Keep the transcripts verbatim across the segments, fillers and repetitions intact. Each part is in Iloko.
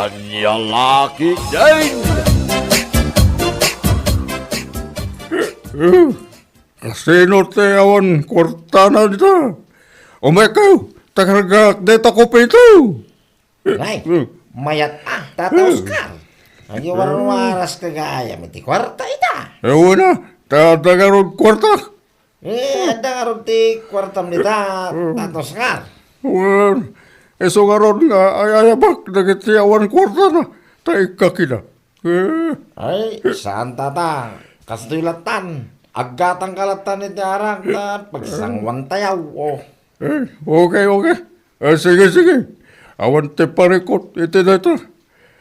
Ania la ketdin? Kasino ti awan kuartana dita? Umaykayo, ta kargaak dayta kopito. Ay, mayat a, Tata Oscar. Agiwarwaras ka gayam iti kuarta ita. Awan a, ta adda ngarud kuarta. Eh, adda ngarud ti kuartam dita, Tata Oscar. Wen, isu ngarud nga ay-ayabak dagiti awan kuartana, ta ikkakida. Eh. Ay, saan, Tata. Kastoy lattan. Aggatangka lattan iti arak ta pagsanguantayo. Oh. Eh, okay, okay. Eh, sige, sige. Awan ti parikut iti dayta.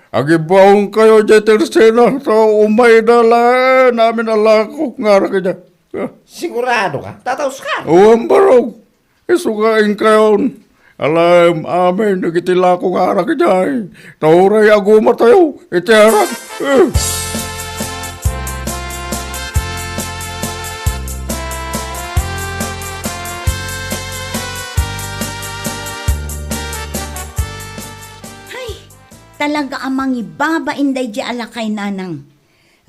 Agibaonkayo diay tersina, ta umayda laeng amin a lako nga arak idiay. Ah. Sigurado ka, Tata Oscar? Wen, barog. Isu nga inkayon. Alaem amin dagiti lako nga arak idiay. Ta uray agumatayo iti arak. Eh. Ay, talaga a mangibabain daydiay a lakay, Nanang.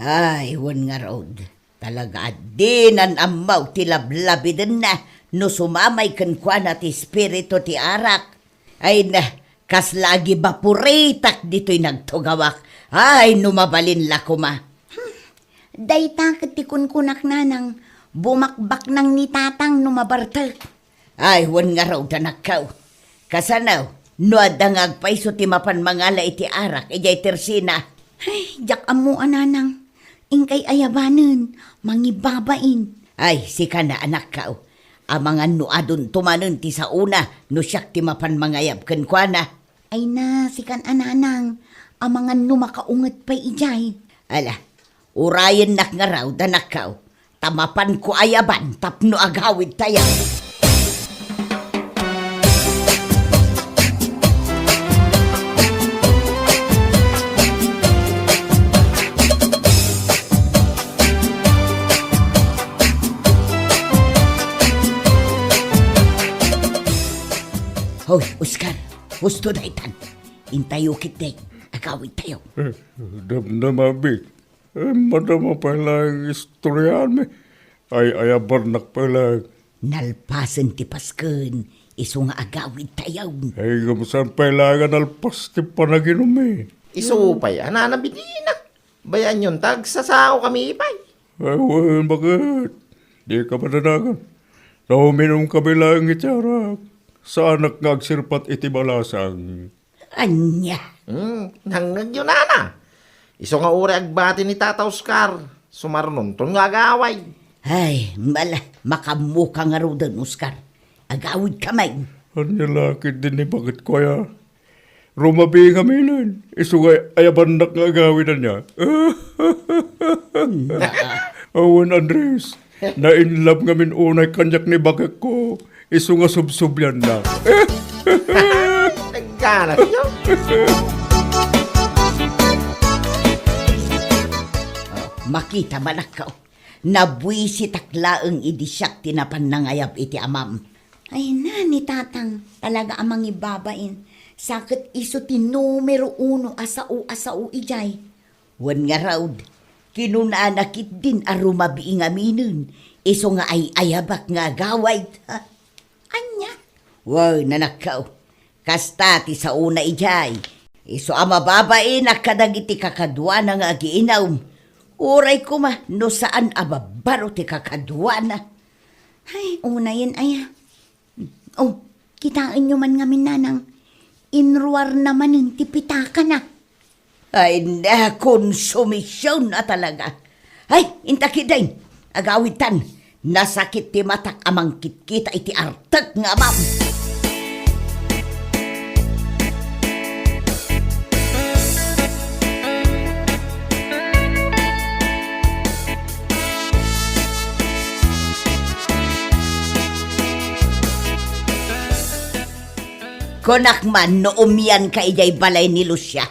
Ay, wen ngarud. Talaga a dinan ammo ti lablabidenna no sumamay kenkuana ti espiritu ti arak. Ay na, kasla agibaporitak ditoy nagtugawak. Ay, no mabalin la koma. Hmm. Dayta ket ti kunkunak, Nanang, bumakbaknang ni Tatang no mabartek. Ay, wen ngarud, anakko. Kasano, no adda nga agpayso ti mapan mangala iti arak idiay tersina? Ay, diak ammo a, Nanang. Inkay ayabanen, mangibabain. Ay, sika na, anakko. Amangan no adunto manen ti saona no siak ti mapan mangayab kenkuana. Ay na, sikan a, Nanang. Amangan no makaunget pay idiay. Ala, urayennak ngarud, anakko. Ta mapanko ayaban tapno agawidtayo. Hoy, Oscar, husto daytan. Intayo ketdi, agawidtayo. Eh, damdama, Bik. Eh, madama pay laeng istoryaanmi. Ay-ayabannak pay laeng. Nalpasen ti pasken, isu nga agawidtayo. Ay, ngem saan pay laeng a nalpas ti panaginummi? Isu pay a nanabidina. Bayaanyon ta agsasaokami pay. Ay, wen, baket? Dika madanagan. Ta uminumkami laeng iti arak. Saanak nga agsirpat iti balasang. Ania? Hmm, nangngegyo, nana. Isu nga uray agbati ni Tata Oscar, sumarnonton nga agaway. Ay, mala, makaammoka ngaruden, Oscar. Agawidka met. Ania la ketdin ni baketko aya? Rumabii ngaminen. Isu nga ayabannak nga agawid ania. Awan, Andres. Na-in love ngamin unay kaniak ni baketko, isu nga subsublianna. Nagganasyo. Oh, makita, manakkaw. Nabuisitak laeng idi siak ti napan nangayab iti amam. Ay na, ni Tatang, talaga a mangibabain. Sa ket isu ti numero uno a sao a sao idiay. Wen ngarud, kinunana ketdin a rumabii ngaminen, isu nga ay-ayabak nga agawid. Ha? Ania? Wen, anakko, kasta ti saona idiay. Isu a mababainak kadagiti kakaduana nga agiinum. Uray koma no saan a babbaro ti kakaduana. Ay, unayen aya. Oh, kitaenyo man ngamin, nanang, inruarna manen ti pitakana. Ay, na, konsumision a talaga. Ay, inta ketdin, agawidtan. Nasakit ti matak a mangkitkita iti artek nga amam. Kunak man no umianka idiay balay ni Lucia.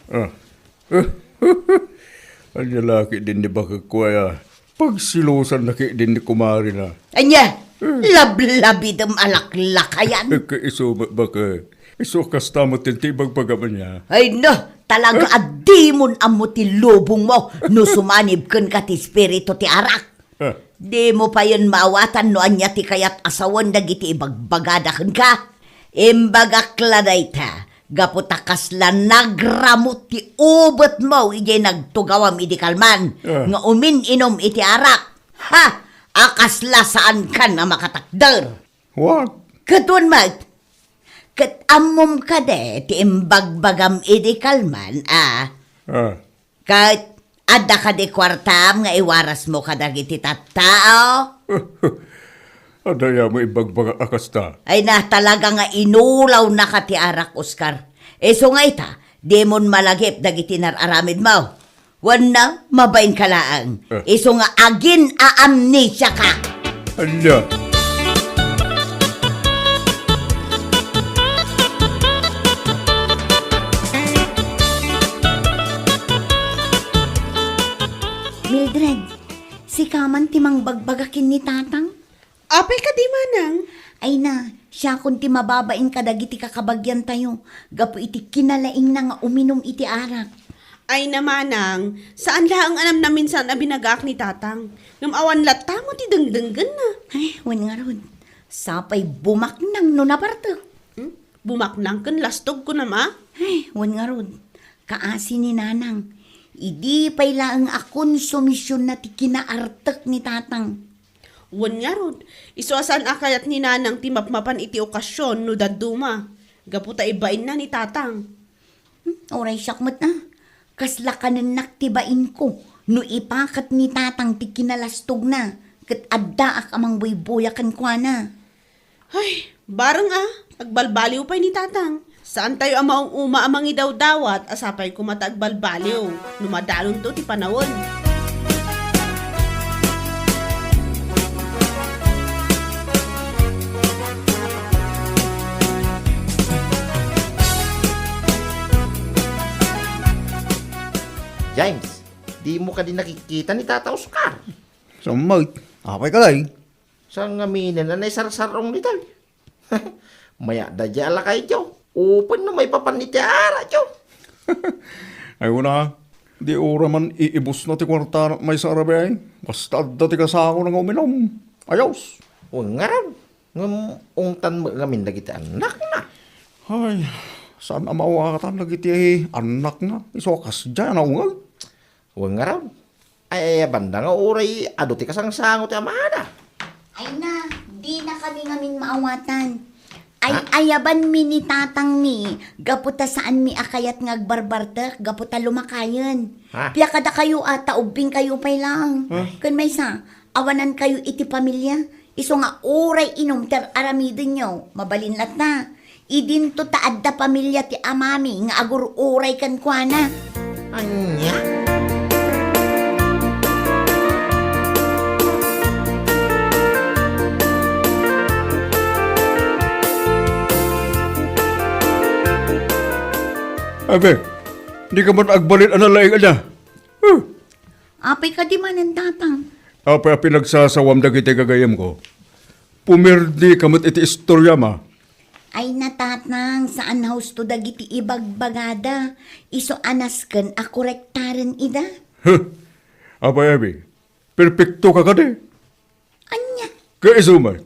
Ah. Ania la ketdin ni bakekko aya? Pagsilosanna ketdin ni kumarina. Ania? Hmm. Lablabidem a laklakayan. Ket isu met baket. Isu a kasta met ti ibagbagam ania. Ay na, talaga a dimon ammo ti lubongmo no sumanib kenka ti espiritu ti arak. Ah. Dimo payen maawatan no ania ti kayat a sawen dagiti ibagbagada kenka. Imbagak la dayta, gapu ta kasla nagramut ti ubetmo idiay nagtugawam idi kalman Ah. nga umin-inom iti arak. Ha! A kasla saankan a makatakder. What? Ket wen met, ket ammom kadi ti imbagbagam idi kalman, a? Ah. Ket adda kadi kuartam nga iwarasmo kadagiti tattao? Adda aya mo ibagbagak a kasta? Ay na, talaga nga inulawnaka ti arak, Oscar. Isu nga ita, dimon malagip dagiti nar-aramidmo. Wenno, mabainka laeng. Eh. Isu nga agin-aamnesiaka. Ania? Mildred, sika man ti mangbagbaga ken ni Tatang? Apay kadi, manang? Ay na, siakon ti mababain kadagiti kakabagiantayo gapu iti kinalaingna nga uminum iti arak. Ay na, manang, saan laeng a namnaminsan a binagaak ni Tatang. Ngem awan latta mo ti dengdenggenna. Ay, wen ngarud. Sapay bumaknang no nabartek. Hmm? Bumaknang ken lastog kunam a? Ay, wen ngarud. Kaasi ni Nanang. Idi pay laeng a konsumisionna ti kinaartek ni Tatang. Wen ngarud, isu a saan a kayat ni Nanang ti mapmapan iti okasion no dadduma, gapu ta ibainna ni Tatang. Hmm, uray siak met a. Kasla kanennak ti bainko no ipakat ni Tatang ti kinalastogna ket addaak a mangbuybuya kenkuana. Ay, bareng a, agbalbaliw pay ni Tatang. Saantayo a maung-uma a mangidawdawat a sapay koma ta agbalbaliw no madalonto ti panawen. James, dimo kadi nakikita ni Tata Oscar? Saan met? Apay kadi? Saan ngamin a naisarsar-ong ni Tal? Mayat da diay a lakayyo. Upen no maipapan iti arakyo. Ay, una, di uray man iibusna ti kuartana maysa a rabii. Basta adda ti kasakona nga uminum. Ayos. Wen ngarud, ngem ungtan met ngamin dagiti annakna. Ay, saan a maawatan dagiti annakna. Isu a kasdiay a naungeg. Wen ngarud, ay-ayabanda nga uray adu ti kasangsango ti amada. Ay na, dinakami ngamin maawatan. Ha? Ay-ayabanmi ni tatangmi, gapu ta saanmi a kayat nga agbarbartek, gapu ta lumakayen. Ha? Pia kadakayo a, ta ubbingkayo pay laeng. Ha? Ken maysa, awanankayo iti pamilia, isu nga uray inum ti ar-aramidenyo, mabalin latta. Idinto ta adda pamilia ti amami nga agur-uray kenkuana. Ania? Abi, dika met agbalin a nalaing ania? Huh. Apay kadi manen, Tatang? Apay a pinagsasawam dagiti gagayyemko? Pumirdika met iti istoriam a. Ay na, Tatang, saan a husto dagiti ibagbagada. Isu a nasken a korektaren ida. Huh! Apay, Ebi, perpektoka kadi? Ania? Ket isu met,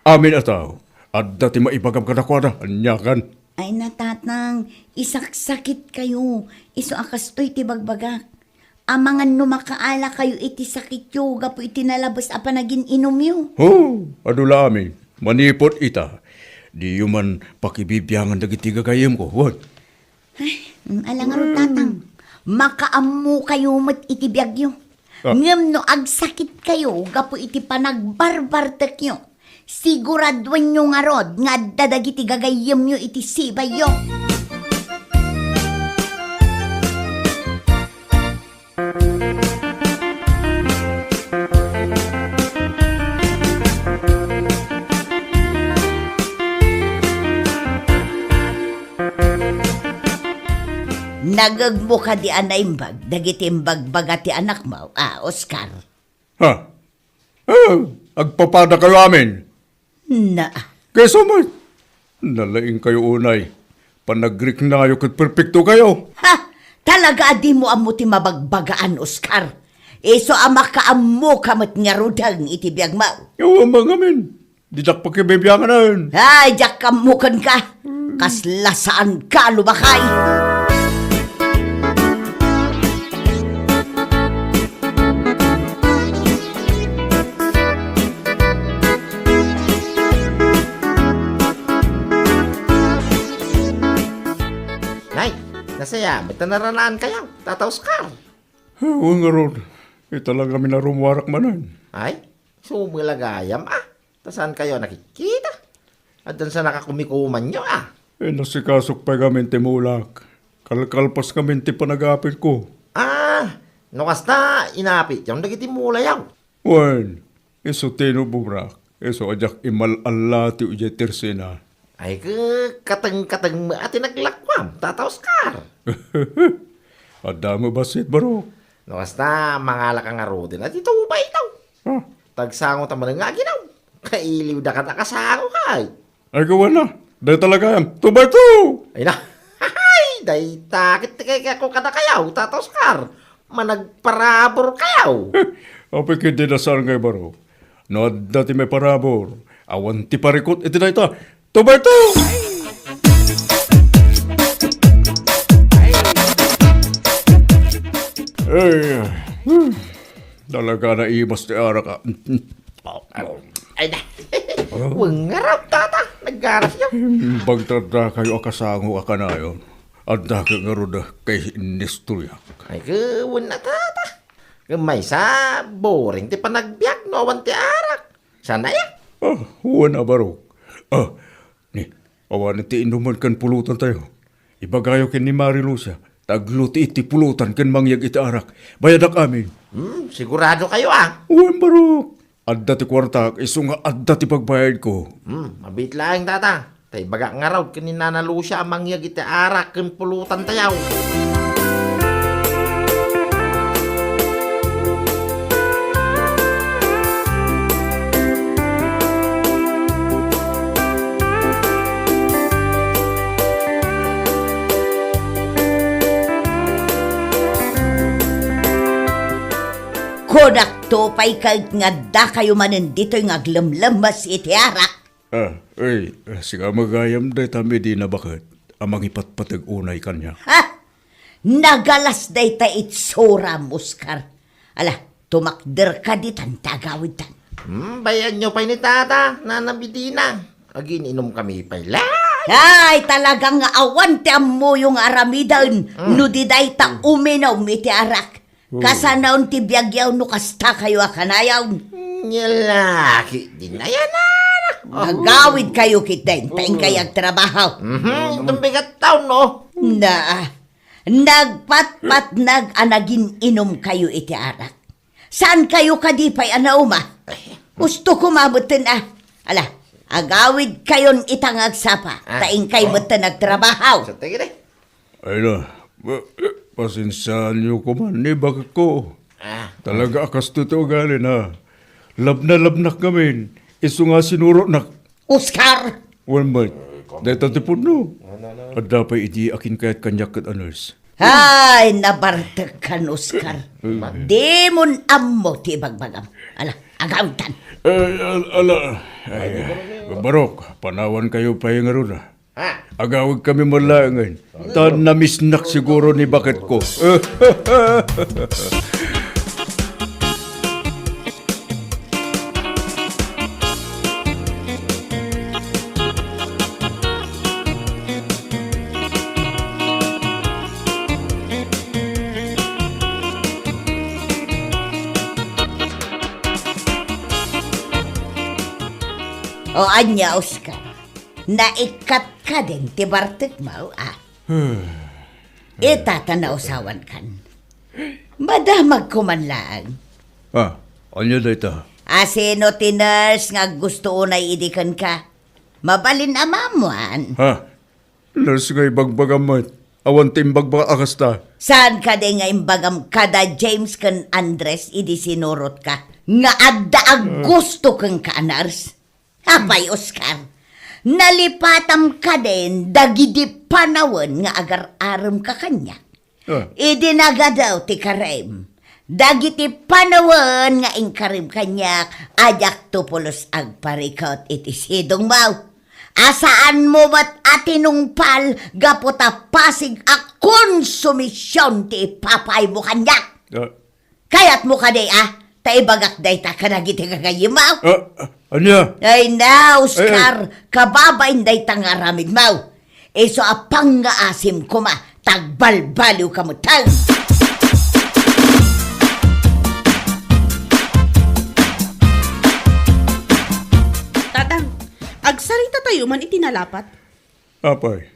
amin a tao, adda ti maibagam kadakuada, aniakan? Ay na, Tatang, isaksakitkayo. Isu a kastoy ti bagbagak. Amangan no makaalakayo iti sakityo gapu iti nalabes a panaginginumyo. Ho, adu la amin. Manipud ita, diyo man pakibibiangan dagiti gagayyemko. Wen? Ay, mm, ala ngarud, Tatang. Makaammokayo met iti biagyo. Ah. Ngem no agsakitkayo gapu iti panagbarbartekyo, siguraduenyo ngarud nga adda dagiti gagayyemyo iti sibayyo. Nagegmo kadi a naimbag dagiti imbagbaga ti anakmo a Oscar? Ha? Ah, agpapadakayo amin? Na. Kaysa met, nalaingkayo unay. panagriknayo ket perpektokayo. Ha? Talaga a dimo ammo ti mabagbagaan, Oscar. Isu a makaammoka met ngaruden iti biagmo. Awan ngamin. Didak pakibibianganen. Ay, diak ammo kenka. Kasla saanka a lumakay. Nay, nasayaat met ta naranaankayo, Tata Oscar. Wen ngarud, ita la ngamin a rummuarak manen. Ay, sumala gayam, a. Ta saankayo a nakitkita? Addan sa nakakumikumanyo, a. Inasikasok pay ngamin ti mulak. Kalkalpas ngamin ti panagapitko. A, no kasta, inapityo dagiti mulayo. Wen, isu ti inubobrak, isu a diak imal-allatiw idiay tersena. Ay, ke-, kateng-kateng met a ti naglakuam, Tata Oscar. Adda met bassit, barok. No kasta, mangalaka ngaruden a ti tubayto. Ha? Tagsango ta manen nga aginaw. Kailiw da kada kasango kay. Ay, kawana. Dayta la gayam. Tubayto! Ay na. Ay, dayta ket ti kayatko kadakayo, Tata Oscar. Managparabur kayo. Apay ket di nasaan ngay baro. No adda ti maiparabur, awan ti parikut iti dayta. Tubayto! Ay, hmm. Talaga naimas ti arak, a. Ay, na. Wen ngarud, Tata. Naggarasyo. Imbag ta addakayo a kasango a kanayon. Adda ket ngarud a kay inistoriak. Ay, wen a, Tata. Ket maysa, boring ti panagbiag no awan ti arak. Saan aya? A, wen a, barok. A, ni, awan ti inuman ken pulutantayo. Ibagayo ken ni Mari Lucia, ta aglutii ti pulutan ken mangyeg iti arak. Bayadak amin. Hmm, siguradokayo, a? Wen, barok. Adda ti kuartak, isu nga adda ti pagbayadko. Hmm, mabiit laeng, Tata. Ta ibagak ngarud ken ni Nana Lucia a mangyeg iti arak ken pulutantayo. Kunakto pay ket nga addakayo manen ditoy nga aglemlemmes iti arak. A, ay, sika met gayam dayta Medina baket a mangipatpateg unay kaniak. Ha? Nagalas dayta itsuram, Oscar. Ala, tumakderka ditan ta agawidtan. Hmm, bay-anyo pay ni Tata, Nana Medina. Agin-inumkami pay laeng. Ay, talaga nga awan ti ammoyo nga aramiden no di dayta uminum iti arak. Kasanayon ti biagyo no kastakayo a kanayon. Nia la ket di nayanan. Agawidkayo ketdin, ta inkay agtrabaho. Mhm, inton bigat taon, no? Na, nagpatpatnag a nagin-inumkayo iti arak. Saankayo kadi pay a nauma? Usto koma metten a. Ala, agawidkayon ita nga agsapa, ta inkay metten agtrabaho. Sa tigil, eh. Ay na, pa-, pasensiaanyo koman ni baketko. A. Talaga a kastoy ti ugalina. Labnalabnak ngamin, isu nga sinurotnak. Oscar! Wen met, dayta ti pudno. Adda pay idi akin kayat kaniak ket a nurse. Ay, nabartekkan, Oscar. Dimon ammo ti ibagbagam. Ala, agawidtan. Ay, al-, ala. Ay, barok, panawankayo pay ngarud. Ha? Agawidkami met laengen. Ta namisnak siguro ni baketko. O ania, Oscar? Naikkat kadin ti bartekmo, a? Ita ta nausawankan. Madamagko man laeng. A, ania dayta? A, sino ti nurse nga aggusto unay idi kenka? Mabalin a maammuan. Ha? Nurse nga ibagbagam met. Awan ti imbagbaga a kasta. Saan kadi nga imbagam kada James ken Andres idi sinurotka nga adda aggusto kenka a nurse? Apay, Oscar, Nalipatam kadin dagidi panawen nga agar-aremka kaniak. Ah. Idi nagadaw ti karim, dagiti panawen nga inkarim kaniak, a diakto pulos agparikut iti sidongmo. A saanmo met a tinungpal gapu ta pasig a konsumision ti ipapaymo kaniak. Ah. Kayatmo kadi, a? Ta ibagak dayta kadagiti gagayyemmo. Ah, ah, ania? Ay na, Oscar, Ay, ay. Kababain dayta nga aramidmo. Isu a pangngaasim koma, ta agbalbaliwka metten. Tatang, agsarita tayo man iti nalapat. Apay,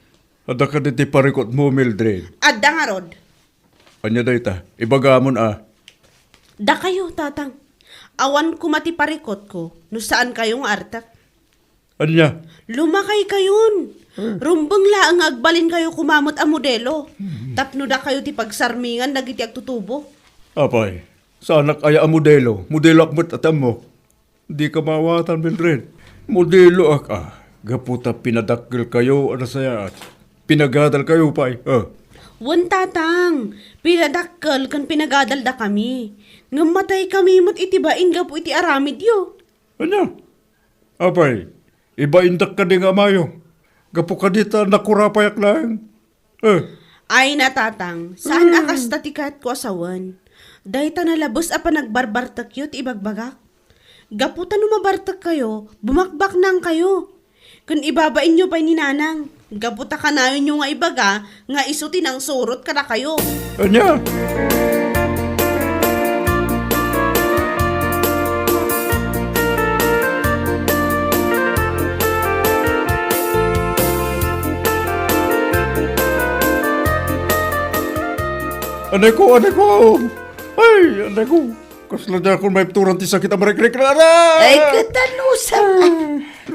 adda kadi ti parikutmo, Mildred? Adda ngarud. Ania dayta? Ibagamon a. Dakayo, Tatang. Awan koma ti parikutko no saan kayo nga artek. Ania? Lumakay kayon. Hmm. Rumbeng laeng nga agbalin kayo koma met a modelo. Hmm. Tapno dakayo ti pagsarmingan dagiti agtutubo. Apay, saanak aya a modelo. Modeloak met a ti ammok. Dika maawatan, Mildred. Modeloak a, gapu ta pinadakkelkayo a nasayaat. Pinagadalkayo pay, a. Wen, Tatang, pinadakkel ken pinagadaldakami. Ngem mataykami met iti bain gapu iti aramidyo. Ania? Apay, ibaindak kadi nga amayo. Gapu kadi ta nakurapayak laeng. Eh. Ay na, Tatang, saan a kasta ti kayatko a sawen. Dayta nalabes a panagbarbartekyo ti ibagbagak. Gapu ta no mabartekkayo, bumakbaknangkayo. Ken ibabainyo pay ni Nanang. Gapu ta kanayonyo nga ibaga nga isu ti nangsurot kadakayo. Ania? Anay ko, anay ko! Ay, anay ko! Kasla diakon maipturan ti sakit a marikrik na, aray! Ay, katanusan. Ay.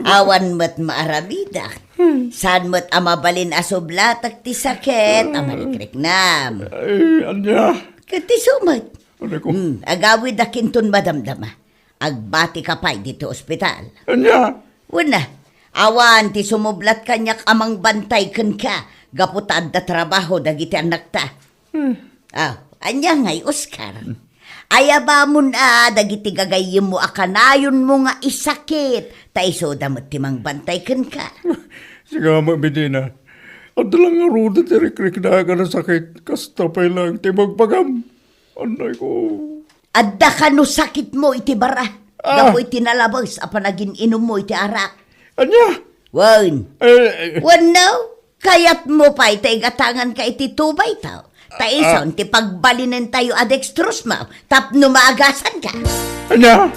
Awan met maaramidak. Hmm. Saan met a mabalin a sublatek ti sakit a marikriknam. Ay, ania? Ket isu met. Anay ko. Hmm, agawidak inton madamdama. Agbatika pay ditoy ospital. Ania? Wen a, awan ti sumublat kaniak a mangbantay kenka gapu ta adda trabaho dagiti annakta. Hmm. Ah, ania ngay, Oscar? Hmm. Ayabamon a dagiti gagayyemmo a kanayonmo nga isakit, ta isuda met ti mangbantay kenka. Sika met, Medina. Adda la ngarud ti rikriknak a nasakit, kasta pay laeng ti ibagbagam. Anay ko. Adda kano sakitmo iti bara, ah, gapu iti nalabes a panagin-inummo iti arak. Ania? Wen. Eh, eh. Wenno, kayatmo pay ta igatanganka iti two by two. Ta, ah, ison ti pagbalinentayo a dextrose mo tapno maagasanka. Ania?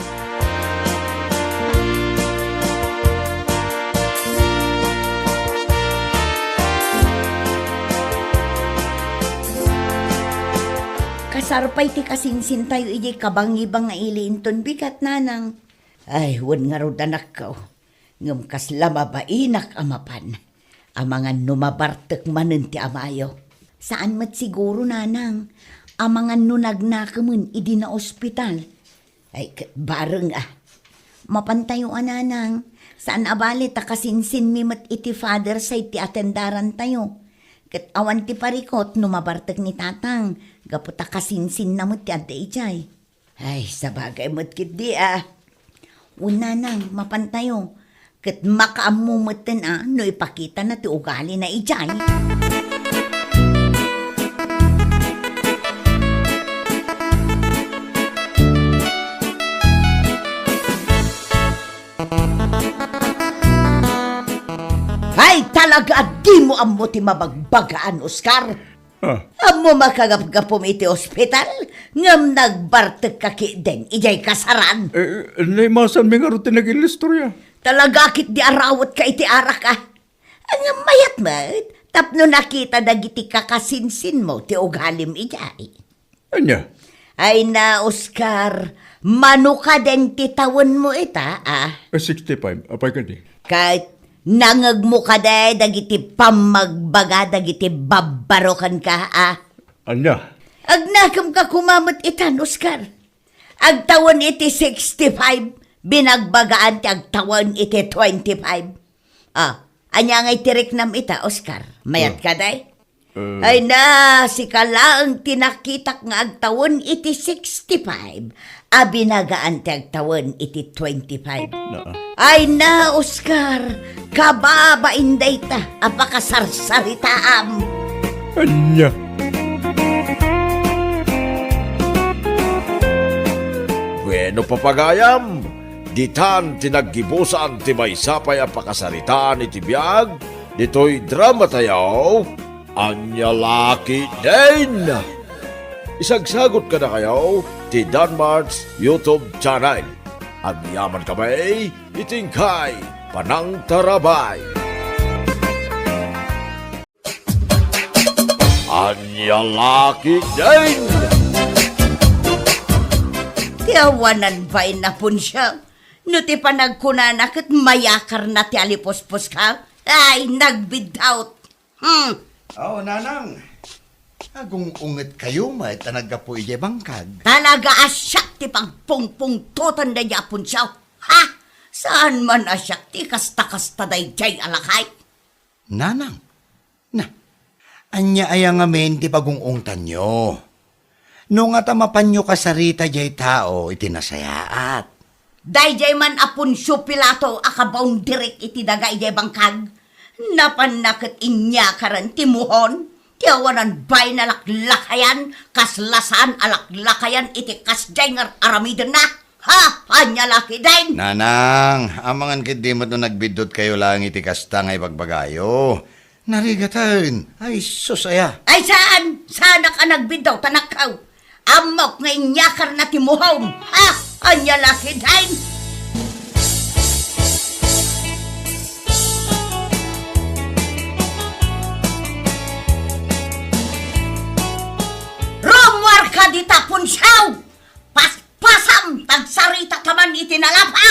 Kasar pay ti kasinsintayo idiay kabangibang nga ili inton bigat, Nanang. Ay, wen ngarud, anakko. Ngem kasla mabainak a mapan. Amangan no mabartek manen ti amayo. Saan met siguro, Nanang. Amangan no nagnakemen idi naospital. Ay, ket bareng a. Mapantayo a, Nanang. Saan a bale ta kasinsinmi met iti father side ti atendarantayo. Ket awan ti parikut no mabartek ni Tatang, gapu ta kasinsinna met ti adda idiay. Ay, sabagay met ketdi a. Wen, Nanang, mapantayo. Ket makaammo metten a no ipakitana ti ugalina idiay. Ay, talaga a dimo ammo ti mabagbagaan, Oscar. Ah. Ammom a kagapgapum iti ospital, ngem nagbartekka ketdin idiay kasaran. Eh, naimasanmi ngarud ti nagin-istorya. Talaga ketdi a rawetka iti arak a. Ngem mayat met, tapno nakita dagiti kakasinsinmo ti ugalim idiay. Ania? Ay na, Oscar, mano kadin ti tawenmo ita, a? Eh, sixty-five. Apay kadi? Ket nangngegmo kadi dagiti pammagbaga dagiti babbarokenka, a? Ania? Agnakemka koma met itan, Oscar. Agtawen iti sixty-five, binagbagaan ti agtawen iti twenty-five. Ah, ania ngay ti riknam ita, Oscar? Mayat ka, day? Eh. Ay na, sika laeng ti nakitak nga agtawen iti sixty-five, a binagaan ti agtawen iti twenty-five. Naa. Ay na, Oscar, kababain dayta a pakasarsaritaam. Ania? Bueno, papagayam, ditan ti naggibusan ti maysa pay a pakasaritaan iti biag ditoy dramatayo. Ania la ketdin? Isagsagot kadakayo ti Danmart's YouTube channel. Agyamankami iti inkay panangtarabay. Ania la ketdin? Ti awanan bain a punsiaw. No ti panagkunana ket mayakarna ti alipuspos ka, ay, nagbiddawt. Hmm. Aw, nanang. Agung-ungetkayo met a naggapu idiay bangkag. Talaga a siak ti pagpungpungtotan daydiay a punsiaw. Ha? Saan man a siak ti kasta-kasta daydiay a lakay? Nanang, na, ania aya ngamin ti pagung-ungtanyo? No ngata mapanyo kasarita diay tao iti nasayaat. Daydiay man a Poncio Pilato a kabounderik iti daga idiay bangkag, napanna ket inyakaren ti muhon ti awanan bain a laklakayan, kasla saan a laklakayan iti kasdiay nga ar-aramidenna. Ha? Ania la ketdin? Nanang, amangan ketdi met no nagbiddutkayo laeng iti kasta nga ibagbagayo. Narigaten. Ay, sus, aya. Ay, saan? Saanak a nagbiddawt, anakko. Ammok nga inyakarna ti muhon. Ha? Ania la ketdin? Rummuarka dita, punsiaw! Paspasam, ta agsaritaka man iti nalapa!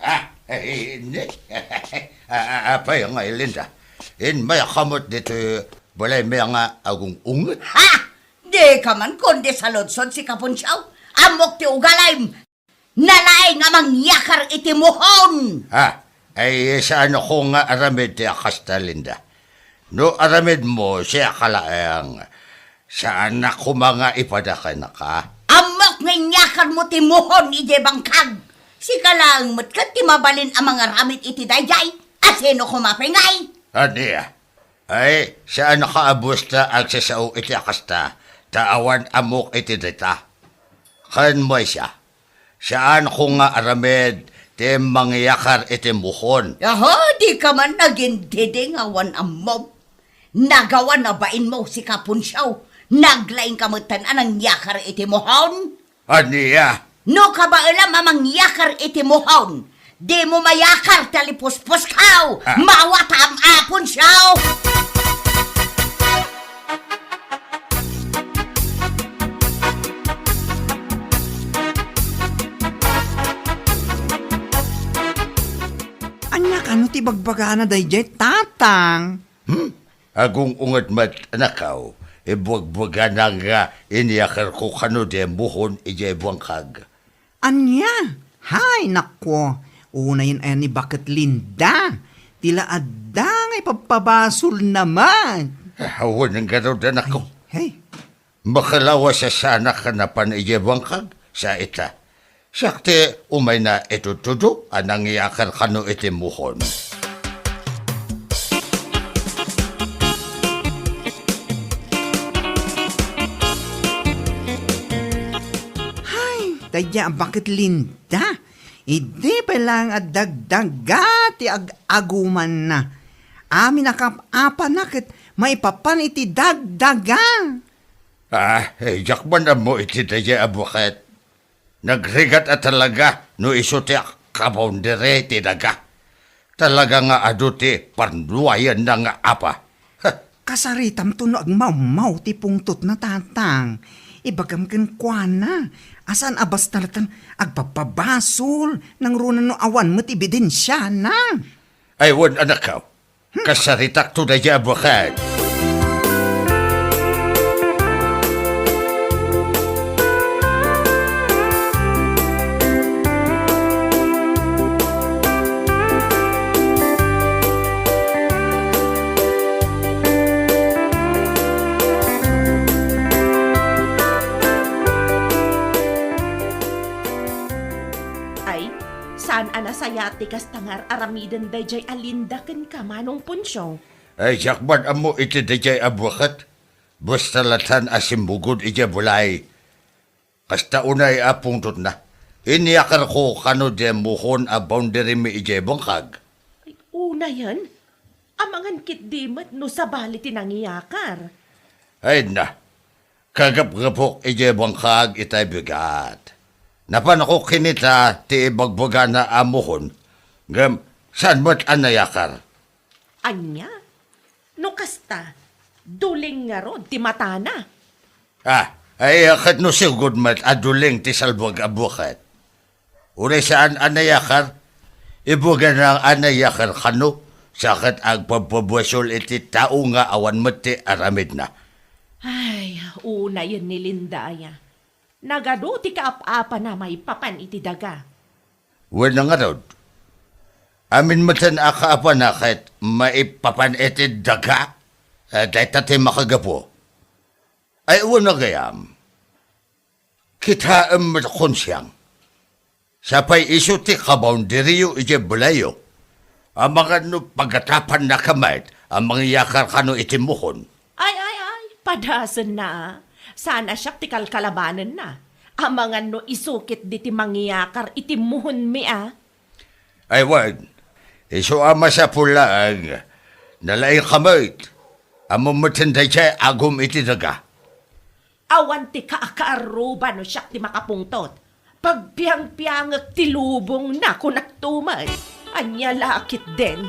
Ah, eh, ni-, ah, ah, apay nga, Linda? Inmayakam met ditoy balaymi nga agung-unget? Ha? Dika man kundi saludsod, sika, punsiaw. Ammok ti ugalim. Nalaing a mangyakar iti muhon. Ha? Ay, saanko nga aramid ti a kasta, Linda. No aramidmo, siak laeng. Saanak koma nga ipada kenka. Ammok nga inyakarmo ti muhon idiay bangkag. Sika laeng met ket ti mabalin a mangaramid iti daydiay. A sino koma pay ngay? Ania? Ay, saanka a buesta agsasao iti a kasta, ta awan ammok iti dayta. Ken maysa, saanko nga aramid ti mangyakar iti muhon. Aha, dika man nagintindi nga awan ammom. Nagawan a bainmo, sika, punsiaw. Naglaingka metten a nangyakar iti muhon. Ania? No kabaelam a mangyakar iti muhon, dimo mayakar ti alipuspuskaw. Ah. Mawataam a punsiaw! Ania kano ti bagbagana daydiay, Tatang? Hmm? Agung-unget met, anakko, ibuagbagana nga inyakarko kano diay muhon idiay bangkag. Ania? Hay, naku, unayen aya ni Baket Linda. Ti la adda nga ipabpabasolna met. Ah, wen ngarud, anakko. Hay, hay. Makalawas a saanak a napan idiay bangkag, sa ita. Siak ti umayna itudtudo a nangyakar kano iti muhon. Hay, daydiay a Baket Linda. Idi pay laeng a dagdaga ti ag-agumanna. Amin a kaap-apana ket maipapan iti dagdaga. Ah, eh, diak man ammo iti daydiay a Baket. Nagrigat a talaga no isu ti kaboundary ti daga. Talaga nga adu ti parnuayanna nga apa. Heh. Kasaritamto no agmawmaw ti pungtotna, Tatang. Ibagam kenkuana a saan a basta latta agpabpabasol, nangruna no awan met ebidensiana. Ay, wen, anakko. Kasaritakto daydiay a Baket. Ati kasta nga ar-aramiden daydiay a Linda kenka, Manong Poncio. Ay, diak man ammo iti daydiay a buket. Basta latta a simmugod idiay balay. Kasta unay a pungtotna. Inyakarko kano diay muhon a boundarymi idiay bangkag. Ay, unayen? Amangan ketdi met no sabali ti nangiyakar. Ay na, kagapgapok idiay bangkag itay bigat. Napanko kinita ti ibagbagana a muhon, ngem saan met a nayakar. Ania? No kasta, duling ngarud ti matana. Ah, ay, ket no sigud met a duling ti salbag a buket. Uray saan a nayakar, ibagana a nayakar kano, sa ket agpabpabuesol iti tao nga awan met ti aramidna. Ay, unayen ni Linda aya. Nagadu ti kaap-apana maipapan iti daga. Wen ngarud, amin metten a kaapana ket maipapan iti daga, eh, dayta ti makagapu. Ay, wen gayam, kitaem met Konsiang. Sapay isu ti kaboundaryyo idiay balayyo. Amangan no pagatapannaka met a mangiyakar kano iti muhon. Ay, ay, ay, padasenna, a. Saan a siak ti kalkalabanenna. Amangan no isu ketdi ti mangiyakar iti muhonmi, a. Ay, wen, isu a masapul laeng, nalaingka met. Ammom metten daydiay agum iti daga. Awan ti kaakaruba no siak ti makapungtot. Pagpiangpiangek ti lubongna, kunak tumet. Ania la ketdin?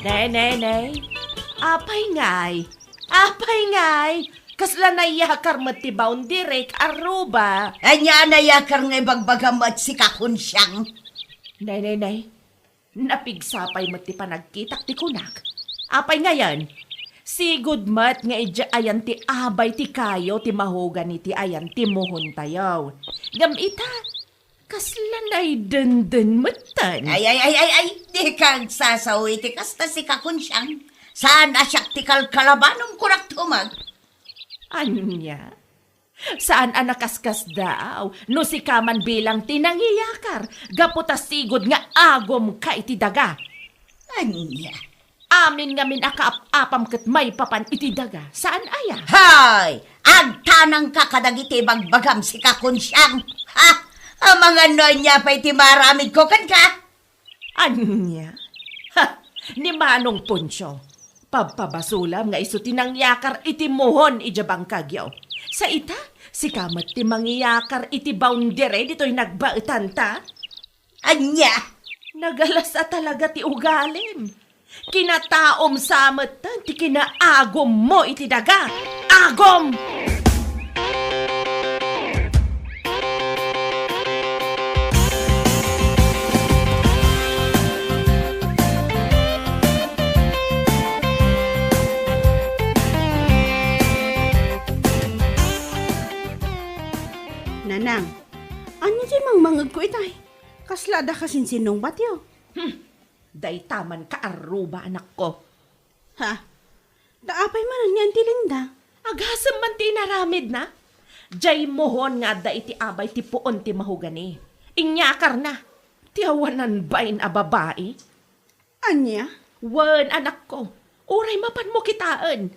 Ne, ne, ne. Apay ngay? Apay ngay? Kasla nayakar met ti boundaryk, arruba. Ania a nayakar nga ibagbagam met sika, Konsiang? Nay, nay, nay. Napigsa pay met ti panagkitak ti kunak. Apay ngayen? Sigud met nga idiay ayan ti abay ti kayo ti mahogani ti ayan ti muhontayo. Ngem ita, kasla naydenden metten. Ay, ay, ay, ay, ay, dika agsasao iti kasta sika, Konsiang. Saan a siak ti kalkalabanom, kunak tumet. Ania? Saan a nakaskasdaaw no sika man bilang ti nangiyakar gapu ta sigud nga agumka iti daga. Ania? Amin ngamin a kaap-apam ket maipapan iti daga, saan aya? Hay! Agtanangka kadagiti ibagbagam sika, Konsiang. Ha? Amangan no ania pay ti maaramidko kenka? Ania? Ha! Ni Manong Poncio, pabpabasolam nga isu ti nangyakar iti muhon idiay bangkagyo. Sa ita, sika met ti mangiyakar iti boundary ditoy nagbaetanta? Ania? Nagalas a talaga ti ugalim. Kinataom sa metten ti kinaagummo iti daga. Agum! Nanang, ania diay mangmangegko itay? Kasla adda kasinsinong batio? Hmm, dayta man kaarruba, anakko. Ha? Ta apay man ni Auntie Linda? Agasem man ti inaramidna. Diay muhon nga adda iti abay ti puon ti mahogani. Inyakarna. Ti awanan bain a babai. Ania? Wen, anakko. Uray mapanmo kitaen.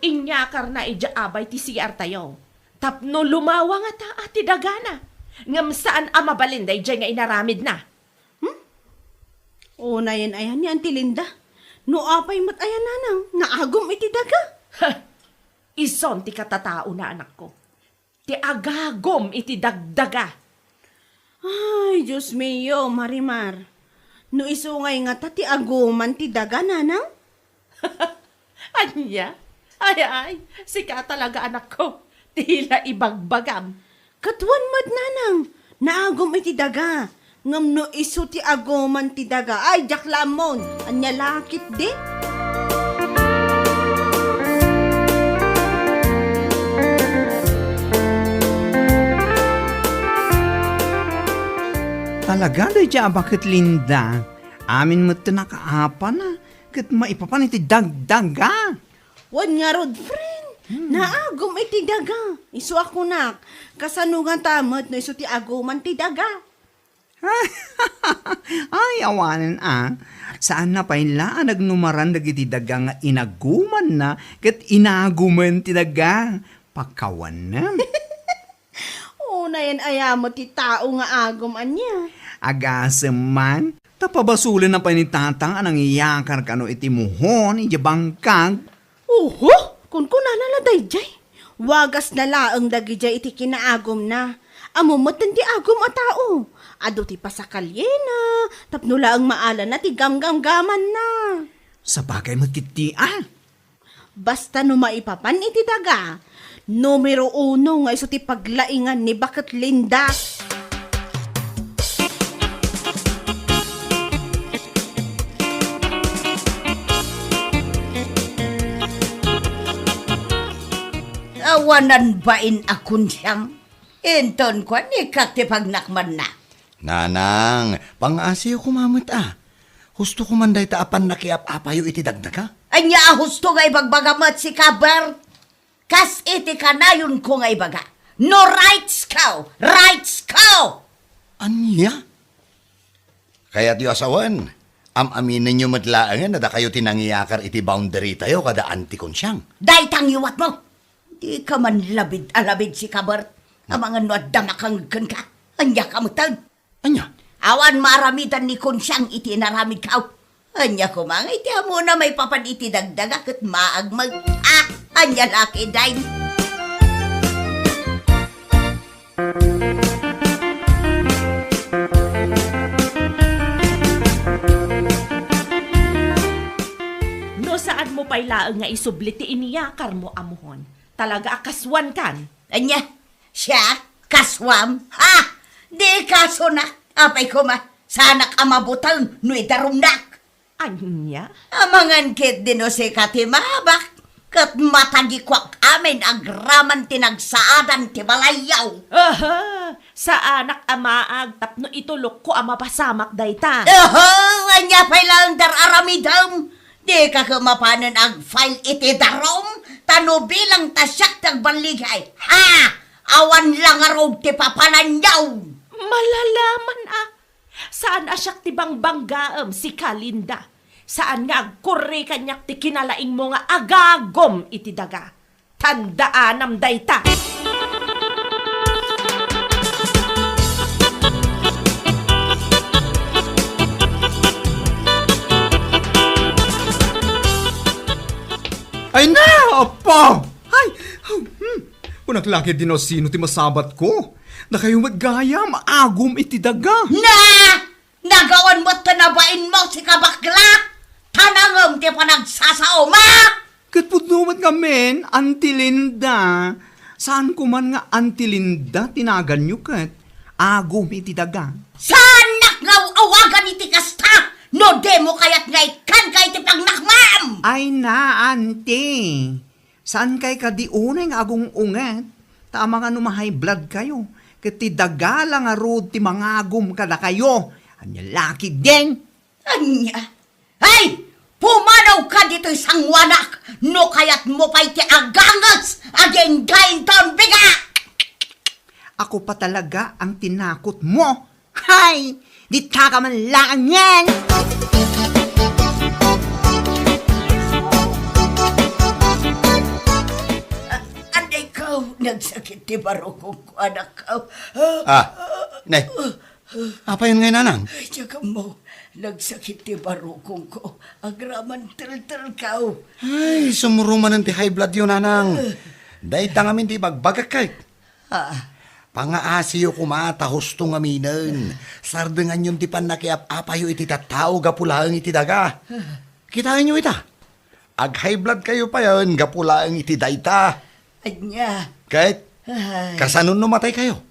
Inyakarna idiay abay ti C R tayo. Tapno lumawa ngata ti dagana. Ngem saan a mabalin daydiay nga inaramidna. Hmm? Unayen aya ni Auntie Linda. No apay met aya, nanang, naagum iti daga? Ha! Isun ti katataona, anakko. Ti agagum iti dagdaga. Ay, Dios mio, Marimar. No isu ngay ngata ti aguman ti daga, nanang? Ania? Ay, ay, sika talaga, anakko. Ti la ibagbagam. Ket wen met, nanang, naagum iti daga. Ngem no isu ti aguman ti daga, ay, diak la ammon. Ania la ketdi? Talaga, daydiay a baket, Linda. Amin met ti nakaapana. Ket maipapan iti dagdaga. Wen ngarud, friend, Hmm. naagum iti daga. Isu a kunak, kasano ngata met no isu ti aguman ti daga? Ay, awanen a. Saanna pay la a nagnumaran dagiti daga nga inagumanna ket inagumen ti daga. Pakawanem. Unayen aya met ti tao nga agum ania? Agasem man, ta pabasolenna pay ni Tatang a nangiyakar kano iti muhon idiay bangkag. Oho, kunkunana la daydiay. Wagasna laeng dagidiay iti kinaagumna. Ammo met ti agum a tao. Adu ti pasakalyena, tapno laeng maalana ti gamgamgamanna. Sabagay met ketdi a. Basta no maipapan iti daga, numero uno nga isu ti paglaingan ni Baket Linda. Awanan bain a kunsiang. Inton kuan, ikkat ti pagnakmanna. Nanang, pangngasiyo koma met a. Husto ko man dayta a pannakiap-apayo iti dagdaga. Ania a husto nga ibagbaga met sika, Bert? Kas iti kanayonko nga ibaga, no rights ko, rights ko! Ania? Kayatyo a sawen, am-aminenyo met laengen a dakayo ti nangiyakar iti boundary tayo kada Auntie Kunsiang. Dayta ngiwatmo! Dika man labid a labid sika, Bert. Amangan no adda makangeg kenka. Ania ka metten? Ania? Awan maaramidan ni Kunsiang iti inaramidko. Ania koma nga iti ammona maipapan iti dagdaga ket maagmeg. Ah, ania la ketdin? No saanmo pay laeng nga isubli ti iniyakarmo a muhon, talaga a kasuankan. Ania? Siak? Kasuam? Ha! Di kasunak. Apay koma, saanak a mabuteng no idarumnak. Ania? Amangan ketdi no sika ti maabak, ket matagikuak amin agraman ti nagsaadan ti balayyo. Aha! Saanak a maag tapno itulokko a mapasamak dayta. Oho! Ania pay laeng dar-aramidem? Dika ket mapanen ag-file iti darum, ta no bilang ta siak ti agballigay, ha! Awan la ngarud ti papananyo! Malalaman a, saan a siak ti bangbanggaem, sika, Linda. Saan nga agkurri kaniak ti kinalaingmo nga agagum iti daga. Tandaanam dayta. Ay na, Apo! Ay, hmm. Kunak la ketdi no sino ti masabatko. Dakayo met gayam, agum iti daga. Na! Nagawan met ti nabainmo, sika bakla! Tanangem ti panagsasaom, a! Ket pudno met ngamin, Auntie Linda. Saan ko man nga Auntie Linda ti naganyo ket agum iti daga. Saannak nga aw-awagan iti kasta no dimo kayat nga ikkanka iti pangnakmam! Ay na, Auntie. Saankay kadi unay nga agung-unget, ta amangan no ma-high blood kayo, ket ti daga la ngarud ti mangagum kadakayo. Ania la ketdin? Ania? Ay! Pumanawka ditoy sangoanak no kayatmo pay ti aganges a denggain ton biga! Ako pa talaga ang tinakot mo. Hay! Ditaka man laangen! A-, anay ko, nagsakit ti barukongko, anak ko. Ah, nay. Apayon ngay, nanang? Ay, diak ammo, nagsakit ti barukongko. Agraman teltelko. Ay, sumurong manen ti high blood yo, nanang. Dayta ngamin ti ibagbagak kay. Ah. Pangaasiyo koma ta husto ngaminen. Sardenganyon ti pannakiap-apayo iti tattao gapu laeng iti daga. Kitaenyo ita. Ag-high blood kayo payen gapu laeng iti dayta. Ania? Ket, ay, kasano no matay kayo?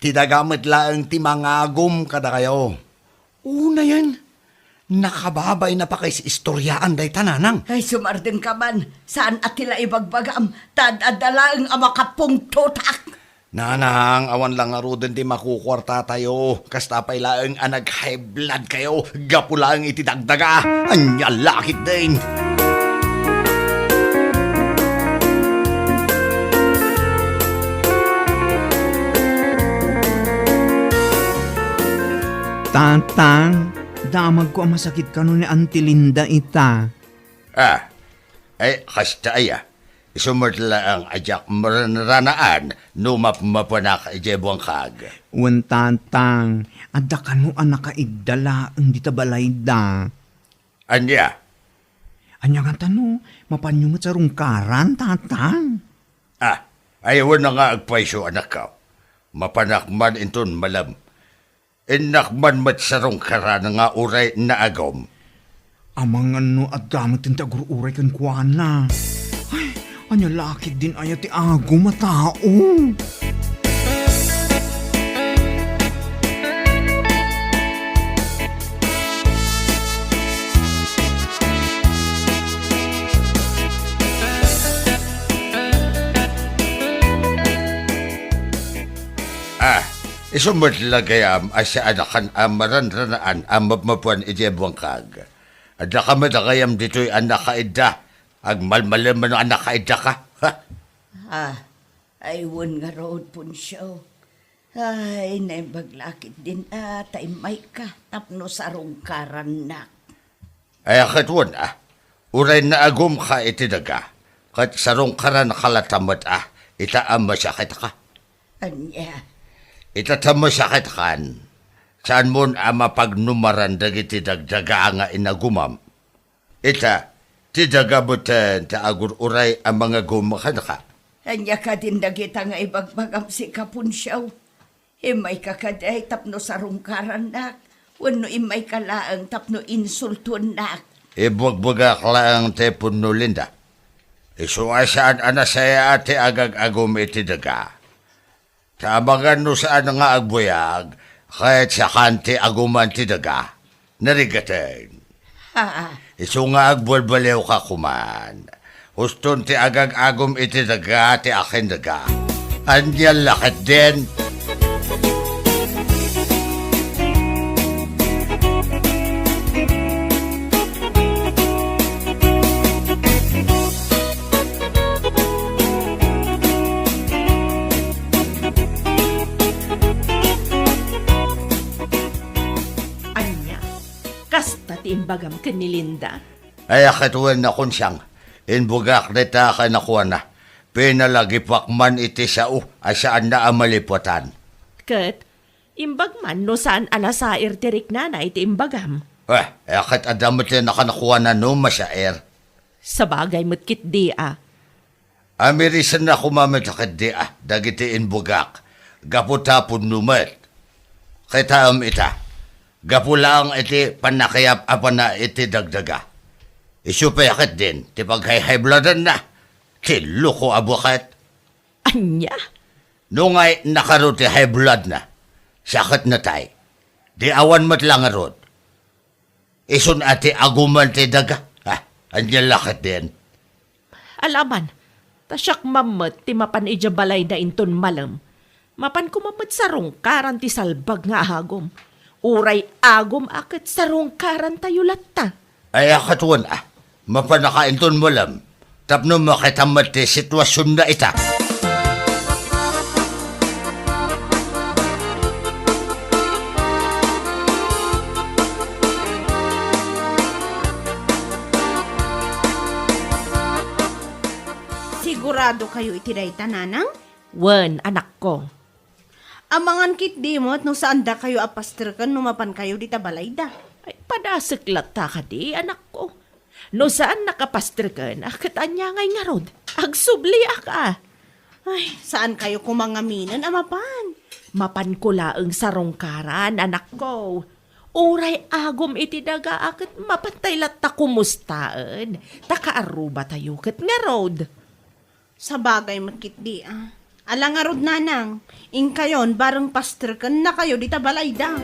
Ti daga met laeng ti mangagum kadakayo. Unayen, nakababain a pakaisistoriaan dayta, nanang. Ay, sumardengka man. Saan a ti la ibagbagam, ta ad-adda laeng a makapungtotak. Nanang, awan la ngaruden ti makukuartatayo. Kasta pay laeng a nag-high blood kayo gapu laeng iti dagdaga. Ania la ketdin? Tatang, damagko a masakit kano ni Auntie Linda ita. Ah, ay, kasta aya. Isu met laeng a diak maranranaan no mapmapanak idiay buangkag. Wen, Tatang, adda kano a nakaidda laeng dita balayda. Ania? Ania ngata no mapanyo met sarungkaran, Tatang? Ah, ay, wen nga agpayso, anakko. Mapanak man inton malem. Innak man met sarungkaran nga uray naagum. Amangan no adda met ti agur-uray kenkuana. Ay, ania la ketdin aya ti agum a tao? Ah, isu met la gayam a saan a kan a maranranaan a mapmapan idiay buangkag. Adda ka met a gayam ditoy a nakaidda. Agmalmalemen a nakaiddaka. Ha? Ah, ay wen ngarud, Poncio. Ay, naimbag la ketdin a ta immayka tapno sarungkarannak. Ay, ket wen, ah, uray naagumka iti daga, ket sarungkaranka latta met, ah, ita a masakitka. Ania? Ita ta masakitkan, saanmon a mapagnumaran dagiti dagdaga nga inagumam. Ita, ti daga met ti agur-uray a mangagum kenka. Ania kadin dagita nga ibagbagam sika, Poncio? Immayka kadi tapno sarungkarannak, wenno immayka laeng tapno insultuennak? Ibugbugak laeng ti punno, Linda. Isu a saan a nasayaat ti agag-agum iti daga. Ta amangan no saan nga agbuyag, ket sakan ti aguman ti daga. Narigaten. Haa. Isu nga agbalbaliwka koman. Huston ti agag-agum iti daga ti akin daga. Ania la ketdin? Ania? Kasta ti imbagam ken ni Linda? Ay, a ket wen, Konsiang, imbugak dita kanakuana. Pinalagipak man iti sao a saanna a malipuatan. Ket imbag man no saan a nasair ti riknana iti imbagam. Eh, ay, a ket adda met ti nakanakuana no masair. Sabagay met ketdi a. Amirisenna koma met ketdi a dagiti imbugak, gapu ta punno met. Kitaem ita, gapu laeng iti pannakayap-apana iti dagdaga. Isu pay ketdin ti paghayhayblodanna, ti loko a buket. Ania? No ngay nakaro ti high bloodna, saketna tay. Di awan met la ngarud. Isun a ti aguman ti daga. Ah, ania la ketdin? Alaman, ta siak man met ti mapan idiay balayda inton malem. Mapan koma met sarungkaran ti salbag nga agum. Uray agum a ket sarungkarantayo latta. Ay, a ket wen a, mapanaka inton malem. Tapno makita met ti situasionna ita. Sigurado kayo iti dayta, Nanang? Wen, anakko. Amangan ketdi met no saandakayo a pasterken no mapankayo dita balayda. Ay, padasek latta kadi, anakko. No saannak a pasterken, a ket ania ngay ngarud? Agsubliak a. Ay, saankayo koma ngaminen a mapan. Mapanko laeng sarungkaran, anakko. Uray agum iti daga a ket mapantay latta komustaen, ta kaarrubatayo ket ngarud. Sabagay met ketdi a. Ala ngarud, Nanang, inkayon bareng pasterkennakayo dita balayda.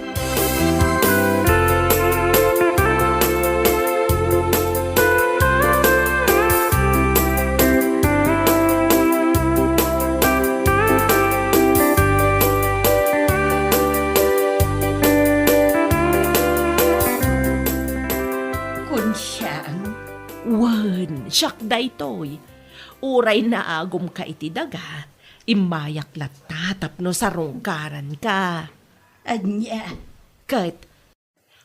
Siak daytoy. Uray naagumka iti daga, immayak latta tapno sarungkaranka. Ania? Ket,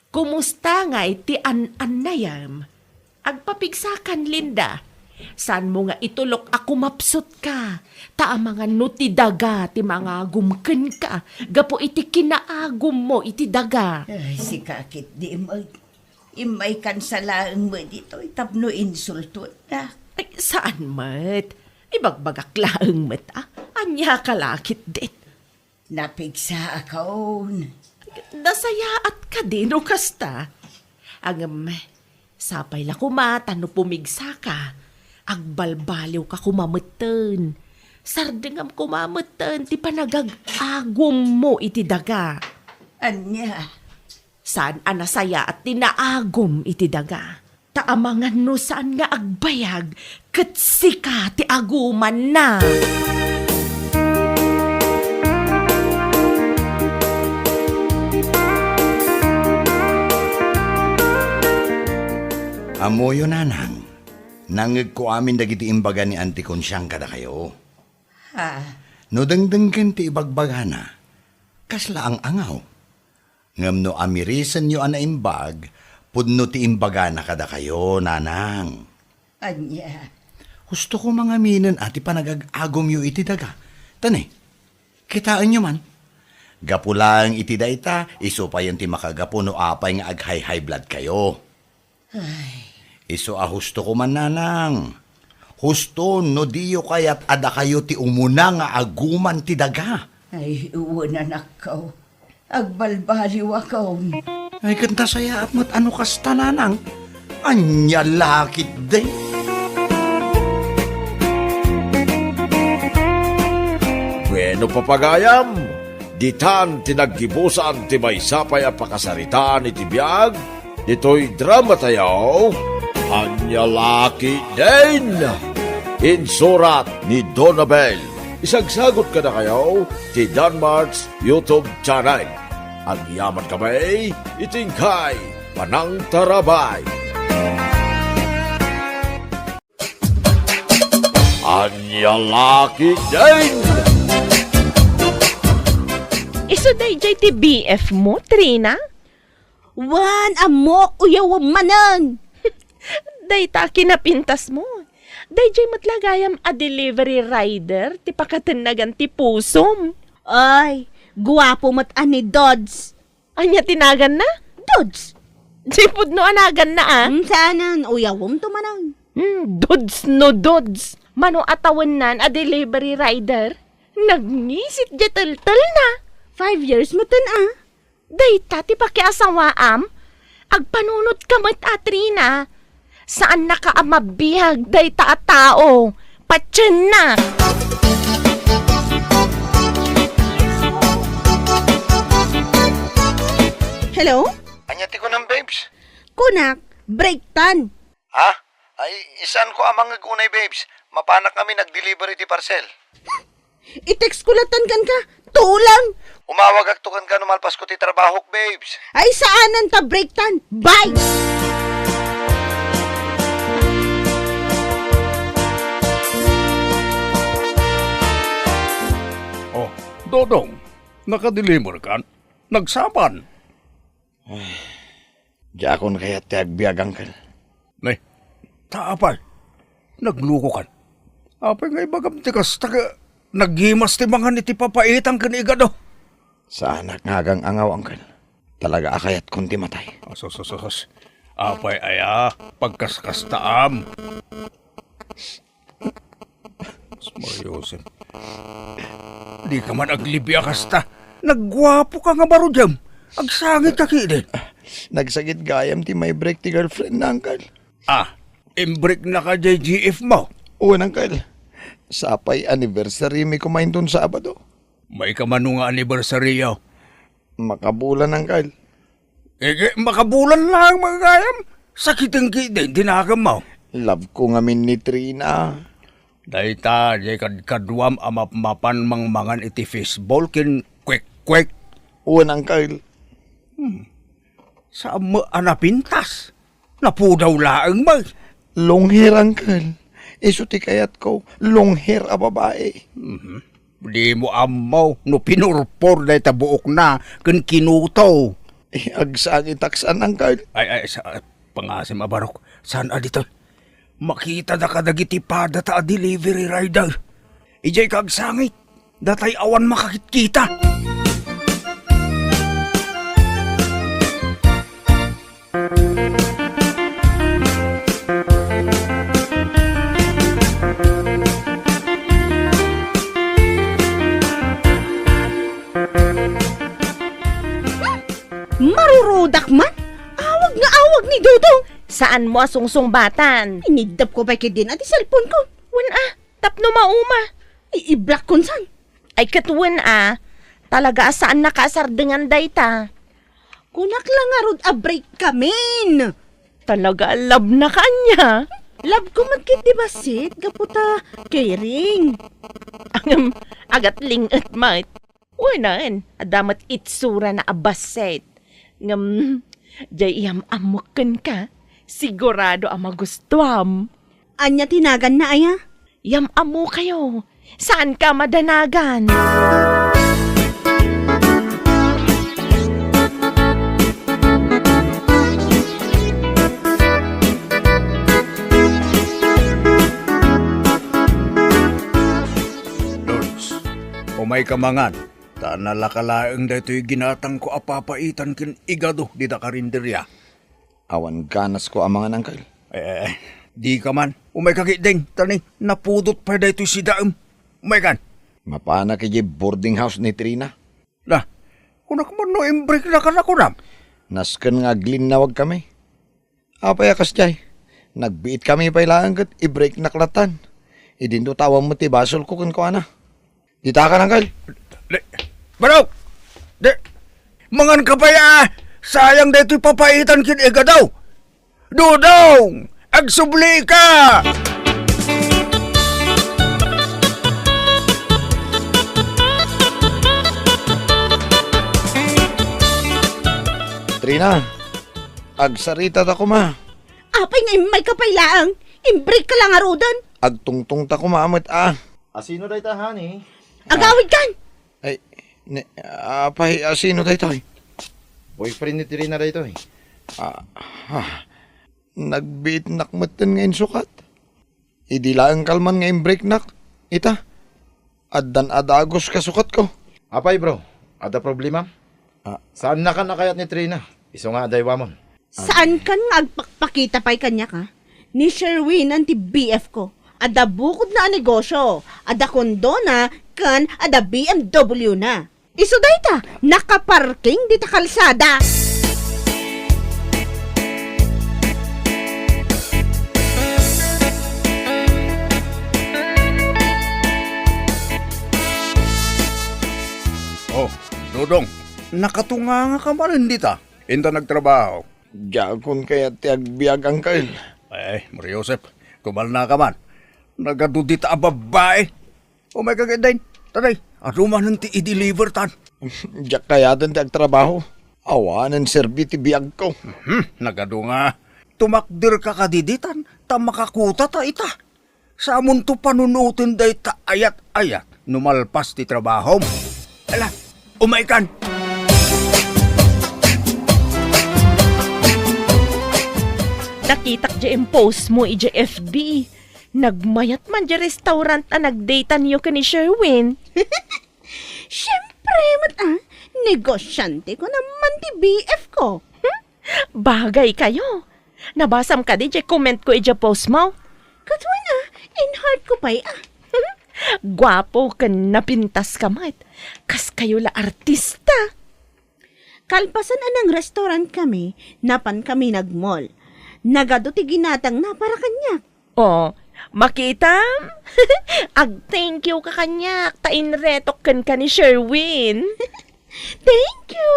kumusta ngay ti an-annayam? Agpapigsakan, Linda. Saanmo nga itulok a kumapsutka, ta amangan no ti daga ti mangagum kenka gapu iti kinaagummo iti daga. Ay, sika ketdi met. Immaykan sa laeng met ditoy tapno insultoendak. Ay, saan met. Ibagbagak laeng met, a. Ania ka la ketdin? Napigsaakon. Nasayaat kadi no kasta? Ngem, sapay la koma ta no pumigsaka, agbalbaliwka koma metten. Sardengam koma metten ti panagag-agummo iti daga. Ania? Saan a nasayaat ti naagum iti daga. Ta amangan no saan nga agbayag ket sika ti agumanna. Ammoyo, nanang, nangngegko amin dagiti imbaga ni Auntie Consiang kadakayo. Ha? No dengdengken ti ibagbagana, kasla ang-angaw. Ngem no amirisenyo a naimbag, pudno ti imbagana kadakayo, nanang. Ania? Husto ko mangaminen a ti panagag-agumyo iti daga. Tani, kitaenyo man. Gapu laeng iti dayta, isu payen ti makagapu no apay nga ag-high-high blood kayo. Ay. Isu a husto ko man, nanang. Husto no diyo kayat a dakayo ti umuna nga aguman ti daga. Ay, wen, anakko. Agbalbaliwakon. Ay, ket nasayaat met a no kasta, nanang. Ania la ketdi? Bueno, papagayam, ditan ti naggibusan ti maysa pay a pakasaritaan iti biag ditoy dramatayo, Ania la ketdin? Insurat ni Donabel. Isagsagot kadakayo ti Danmart's YouTube channel. Agyaman kami iti inkay panangtarabay. Ania la ketdin? Isu dayjay ti B F mo, Trina? Wen, ammok, uyawem manen. Dayta a kinapintas mo. Dayjay met la gayam a delivery rider ti pakatennagan ti pusom. Ay, guapo met a ni Dods. Ania ti naganna? Dods. Di pudno a naganna, a? Hmm, saanen, uyawem to manen. Hmm, Dods no Dods. Mano a tawennan a delivery rider? Nagnisit di teltelna. Five years metten, a. Dayta ti pakiasawaam? Agpanunotka met, a Trina. Saannaka a mabiag dayta a tao. Patiennak! Hello? Ania ti kunam, babes? Kunak, break tan. Ha? Ay, saanko a mangngeg unay, babes. Mapanak ngamin ag-deliver iti parcel. I-text ko latan kenka. Tulang. Umawagakto kenka no malpasko ti trabahok, babes. Ay, saanen ta break tan. Bye! Oh, Dodong, naka-deliver kan? Nagsapan? Ay, diakon kayat ti agbiag, Uncle. Nay, ta apay? Nagluko kan? Apay nga ibagam ti kasta ket naggimas ti mangan iti papaitan ken igado? Saanak nga agang-angaw, Uncle. Talaga a kayatkon ti matay. Asus, asus, asus. Apay aya, pagkaskastaam? Mario Joseph. Di ka man aglibbi a kasta. Nagguapo ka nga baro diyam. Agsangit ka kidi. Nagsakit gayam ti may break ti girlfriend na, Uncle. Ah, imbreak na ka diay G F mo? Wen, Uncle. Sapay anniversary mi kumainton Sabado. May kamano nga anniversary yo? Makabulan, Uncle. Ige, makabulan laeng, mga gayam. Sakiten ki din, dinagam mo. Love ko ngamin ni Trina. Dayta, diay kadkaduam a mapmapan mangmangan iti fishball ken kwek-kwek. Wen, Uncle. Hmm. Saan mo a napintas? Napudaw laeng, bay. Long hair, uncle. Isu ti kayatko, long hair a babae. Mhm. Dimo ammo no pinurpor dayta buokna ken kinuto. Eh, agsangitak saan, uncle. Ay, ay, sa, pangasim a barok. Saan a ditoy? Makita da kadagiti padata a delivery rider. Idiay ka agsangit. Datay awan makakitkita. Marurudak man? Awag nga awag ni Dodong! Saanmo a sungsungbatan? Iniddapko pay ketdin a ti cellphone ko. Wen a, tapno mauma. I-block kon san. Ay ket wen a, talaga a saannaka a sardengan dayta. Kunak la ngarud a break kamin. Talaga a love na kanya. Love ko met ketdi bassit, gapu ta caring. Angem, agatling-et met. Wen a, adda met itsurana a bassit. Ngem, diay iyam-ammok kenka, sigurado a magustuam. Ania ti naganna aya? Yam-ammokayo. Saanka madanagan? Lods, umayka mangan, ta nalaka laeng daytoy ginatangko a papaitan ken igado dita karinderia. Awan ganasko a mangan, uncle. Eh, dika man. Umayka ketdin, ta ni, napudot pay daytoy sidaem. Umaykan. Mapanak idiay boarding house ni Trina. Na, kunak man no imbreaknak a nakunam. Nasken nga aglinnawagkami. Apay a kasdiay? Nagbiitkami pay laeng ket ibreaknak lattan. Idinto ta awan met ti basolko kenkuana. Ditakan, uncle. Di, Barok! Di, manganka pay a sayang daytoy papaitan ken igado. Dodong! Agsublika! Trina, agsarita ta koma. Apay nga immayka pay laeng? Imbreak ka la ngaruden? Agtungtong ta koma met a. Asino dayta, honey? Agawid kan! Ay, ne, apay, asino daytoy? Boyfriend ni Trina daytoy. Ah, ah, nagbiitnak metten nga insukat. Idi laeng kalman nga imbreaknak, ita, addan a dagus kasukatko. Apay, bro, adda problema? Ah. Saannakan a kayat ni Trina? Isu nga adda aywamon. Saankan nga agpakpakita pay kaniak, a? Ni Sherwin ti B F ko. Adda bukodna a negosyo, adda kondona, ken adda B M W na. Isu dayta, nakaparking dita kalsada. Oh, Dodong, nakatunganga ka manen dita? Inta nagtrabaho. Diakon kayat ti agbiag, uncle. Ay, Maria Josep, tumalna ka man. Nagadu dita a babbai. Umayka ketdin. Taday, adu manen ti i-deliver tan. Diak kayaten ti agtrabaho. Awanen serbi ti biagko. Hmm, nagadu nga. Tumakder ka kadi ditan, ta makakuta ta ita. Samonto panunoten dayta ayat-ayat no malpas ti trabahom. Ala, umaykan! Nakitak diay impost mo idiay F B. Nagmayat man diay restaurant a nagdateanyo ken ni Sherwin. Siempre met a, negosyante ko naman ti B F ko. Hmm? Bagay kayo. Nabasam kadi diay comment ko idiay post mo? Ket wen a, in-heart ko pay a. Guapo ken napintas ka met. Kas kayo la artista. Kalpasan a nang-restaurant kami, napan kami nag-mall. Nagadu ti ginatangna para kaniak. Oh, makitam? Ag-thank you ka kaniak, ta inretok kenka ni Sherwin. Thank you!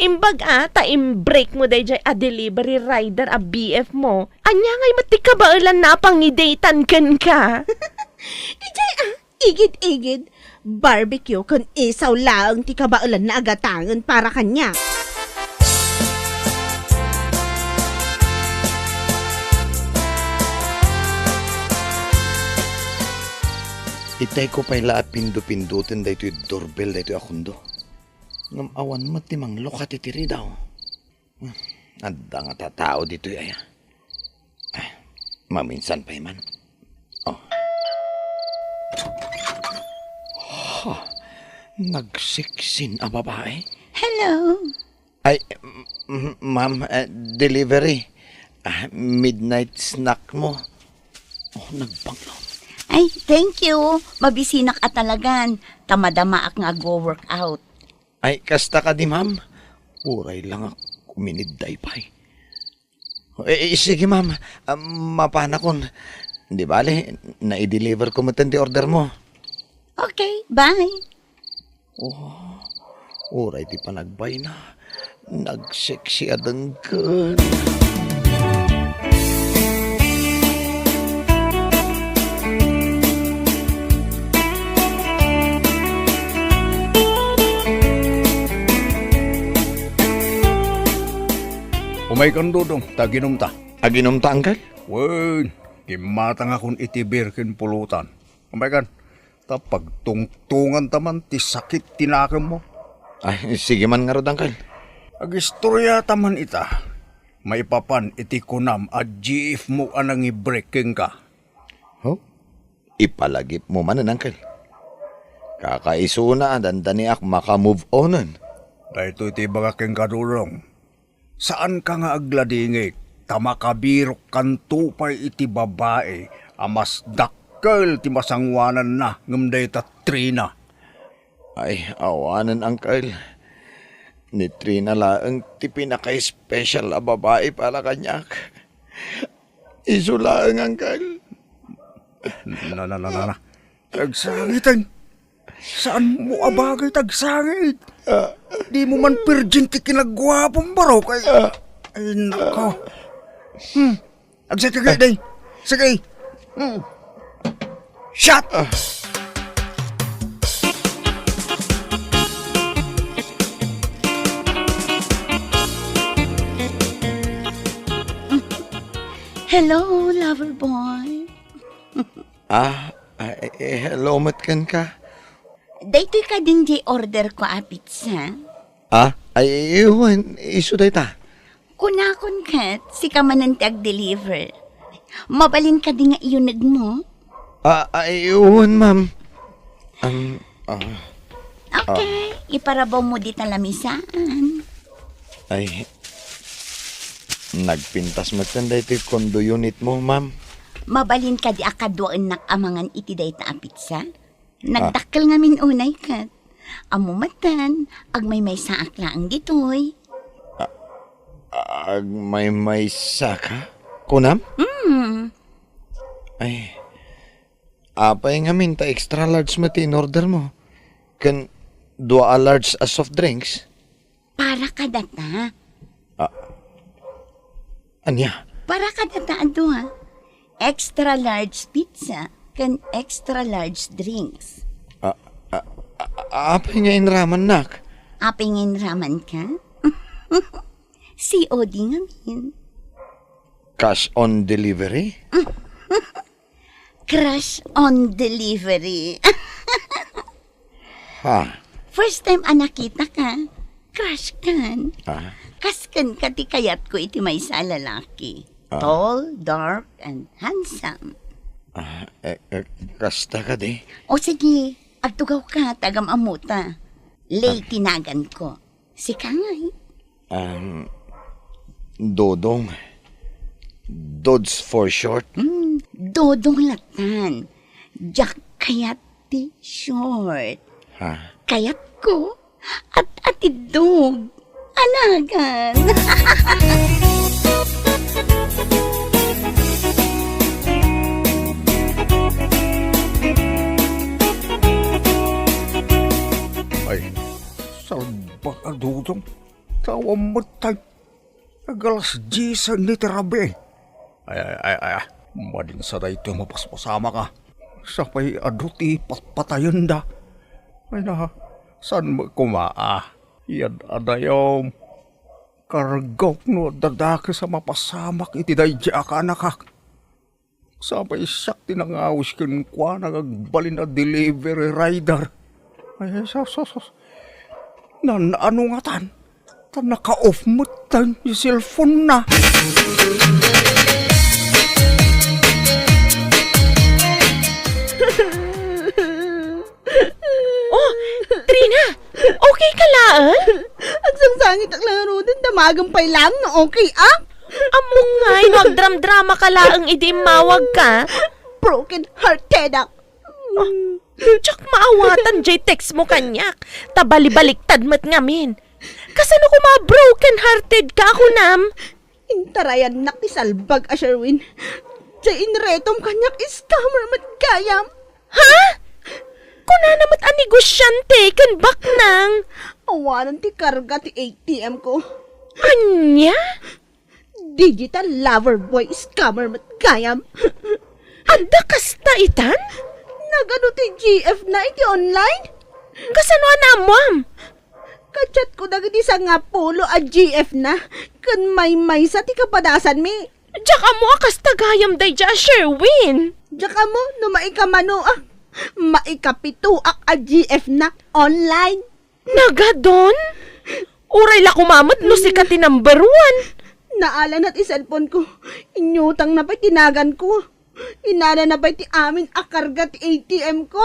Imbag a, ta imbreak mo daydiay a delivery rider a B F mo. Ania ngay met ti kabaelanna a pangidatean kenka? Idiay a, igid-igid, barbecue ken isaw laeng ti kabaelanna a gatangen para kaniak. Itayko pay la a pindo-pindoten daytoy doorbell daytoy a kondo. Ngem awan met ti manglukat iti ridaw. Hmm, adda ngata tao ditoy aya. Ah, maminsan pay man. Oh. Ha, nagsiksin a babae? Hello. Ay, m-, m-, ma'am, eh, delivery. Ah, midnight snack mo. Oh, nagbanglo. Ay, thank you. Mabisinak a talagan. Ta madamaak nga agwo-workout. Ay, kasta kadi, ma'am. Uray lang ak uminidday pay. Eh, eh, sige, ma'am. Ah, mapanakon. Di bale, na-deliver ko metten ti order mo. Okay, bye. Oh, uray ti panagbayna. Nagseksi a denggen. Umaykan, Dodong, ta aginumta. Aginumta, Uncle? Wen, kimmatangakon iti beer ken pulutan. Umaykan, ta pagtungtonganta man ti sakit ti nakemmo. Ay, sige man ngarud, Uncle. Agistoryata man ita, maipapan iti kunam a G F mo a nangibrek kenka. Ho? Ipalagipmo manen, Uncle. Kakaisuna a dandaniak maka-move onen. Daytoy ti ibagak kenka, Dodong. Saanka nga agladingit, ta makabirokkanto pay iti babai a mas dakkel ti masangoananna ngem dayta Trina. Ay, awanen, Uncle. Ni Trina laeng ti pinaka-special a babai para kaniak. Isu laeng, Uncle. Na, na, na, na, na. Agsangiten. Saan mo a bagay ti agsangit? Ah. Di mo man virgin ti kinagguapom, baro, kay, ah, ay, nako. Hmm. Agsakit ka, day. Sige. Hmm. Shot! Ah. Hello, lover boy. Ah, ah, eh, eh, hello met kenka. Daytoy kadin diay order ko a pizza? Ah, ay, wen, isu dayta. Kunakon ket, sika manen ti agdeliver. Mabalin kadi nga iyunegmo? Ah, ay, wen, ma'am. Am, ah, Okay, ah. Iparabawmo dita lamisaan. Ay, nagpintas metten daytoy condo unit mo, ma'am. Mabalin kadi a kaduaennak a mangan iti dayta a pizza? Ah. Nagdakkel ngamin unay ket. Ammo metten, agmaymaysaak laeng ditoy. Ah, agmaymaysaka? Kunam? Mm. Ay, apay ngamin ta extra large met ti in-order mo? Ken dua a large a soft drinks? Para kadata. Ah, ania? Para kadata a dua. Extra large pizza ken extra large drinks. Ah, ah, ah, apay nga inramannak? Apay nga inramanka? C O D ngamin. Cash on delivery? Crush on delivery. Ha? First time a nakitaka, crush kan. Ah. Kas kenka ti kayatko iti maysa a lalaki. Ah. Tall, dark, and handsome. Ah, eh, eh, kasta kadi? O sige, agtugawka, ta agam-ammota. Lay Ah. ti naganko. Sika ngay. Um, Dodong. Dods for short? Hmm, Dodong latan. Diak kayat ti short. Ha? Kayatko, at-atidog. Anagan. Ay, salbag a Dodong. Awan met tay. Ag-alas dies ni ti rabii. Ay, ay, ay, ay, ay. Madin sa daytoy mapaspasamak a. Sapay adu ti patpatayenda. Ay na, saan met koma a? Yad-adayom. Kargawk no adda dakes a mapasamak iti daydi a kaanakak. Sapay siak ti nangawis kenkuana nga agbalin a delivery rider. Ay, sus, sus, sus. Nan-, ano ngatan? Ta naka-off met tan ti cellphone na. Oh, Trina! Okay ka laeng? Agsangsangitak laeng ngaruden, damagen pay laeng no okay ak. Ammom ngay no agdramdramaka laeng idi immawagka. Broken hearted ak. Oh, diak maawatan jay text mo kaniak. Ta balibaliktad met ngamin. Kasano koma broken hearted ka, kunam? Intarayannak ti salbag a Sherwin. Jay inretom kaniak, scammer met gayam. Ha? Kunana met a negosyante ken baknang. Awanen ti karga ti A T M ko. Ania? Digital lover boy scammer met gayam. Adda kasta itan? Nagadu ti G F na iti online? Kasano a naammoam? Ka-chat ko dagiti sangapulo a G F na, ken maymaysa ti kapadasanmi. Diak ammo a kasta gayam daydiay a Sherwin. Diak ammo no maikamanoak, maikapitoak a G F na online. Nagadon? Uray la koma met no sika ti number one. Naalana ti cellphone ko. Inyutangna pay ti naganko. Inanana pay ti amin a karga ti A T M ko.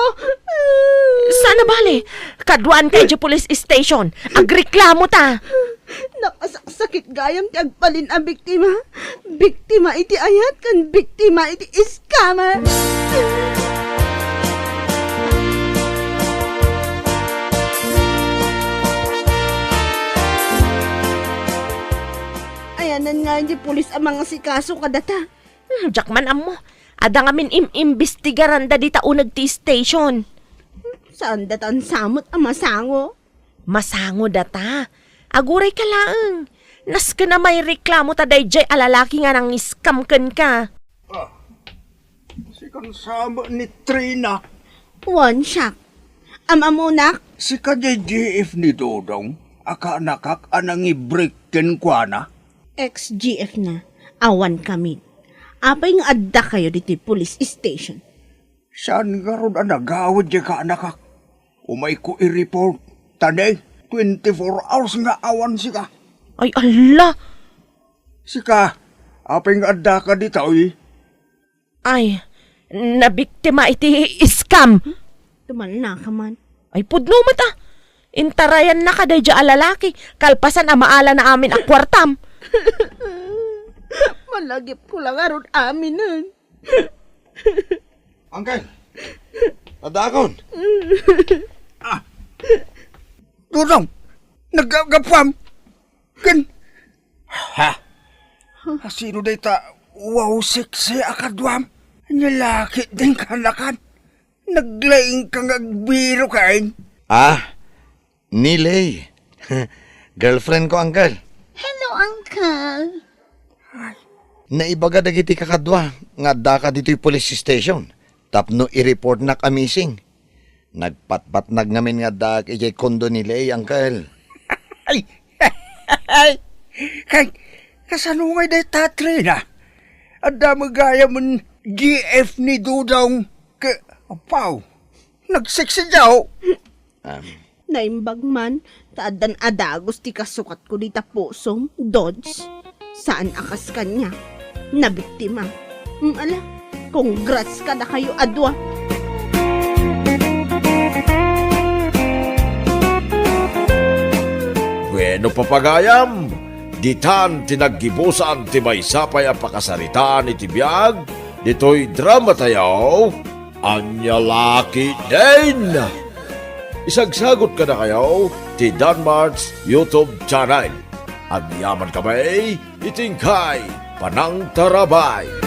Saan a bale, kaduaanka idiay police station. Agreklamo ta. Nakasaksakit gayam ti agbalin a biktima. Biktima iti ayat ken biktima iti scammer. Ayanan nga ti pulis a mangasikaso kadata. Hmm, diak man ammo. Adda ngamin im-imbestigaranda dita uneg ti station. Saan data sa met a masango? Masango data. Aguray ka laeng. Nasken a maireklamo ta daydiay a lalaki nga nang-scam kenka. Ah, sikan sa met ni Trina. Wan siak. Am-amunak? Sika diay G F ni Dodong a kaanakak a nangibrek kenkuana? Ex-G F na. Awan kami. Apay nga adda kayo ditoy police station? Saan ngarud a nagawid diay kaanakak? Umayko i-report. Ta ne, twenty-four hours nga awan sika. Ay, alla! Sika, apay nga addaka ditoy? Ay, nabiktima iti scam. Tumalnaka man. Ay, pudno met a. Intarayannaka daydiay a lalaki, kalpasan a maalana amin a kuartam. Malagipko la ngarud aminen. Uncle, adakon. Ah. Dodong, naggapuam. Ken, ha? Sino dayta wow sexy a kaduam? Ania la ketdin kaanakan? Naglaingka nga agbiro ken? Ah, ni Lei. Girlfriend ko, uncle. Hello, uncle. Naibaga dagiti kakadua nga addaka ditoy police station tapno i-reportnak a missing. Nagpatpatnag ngamin nga addaak idiay kondo ni Lei, uncle. Ay! Ay! Kay, kasano ngay dayta, Trina? Adda met gayam G F ni Dodong ke, apaw, nagseksidiaw. Um, Naimbag man, ta addan a dagus ti kasukatko dita pusom, Dods. Saan a kas kaniak. Nabiktima. Mm, ala, congrats kadakayo a dua. Bueno, papagayam, ditan ti naggibusan ti maysa pay a pakasaritaan iti biag ditoy dramatayo. Ania la ketdin? Isagsagot kadakayo ti Danmart's YouTube channel. Agyamankami iti inkay panangtarabay.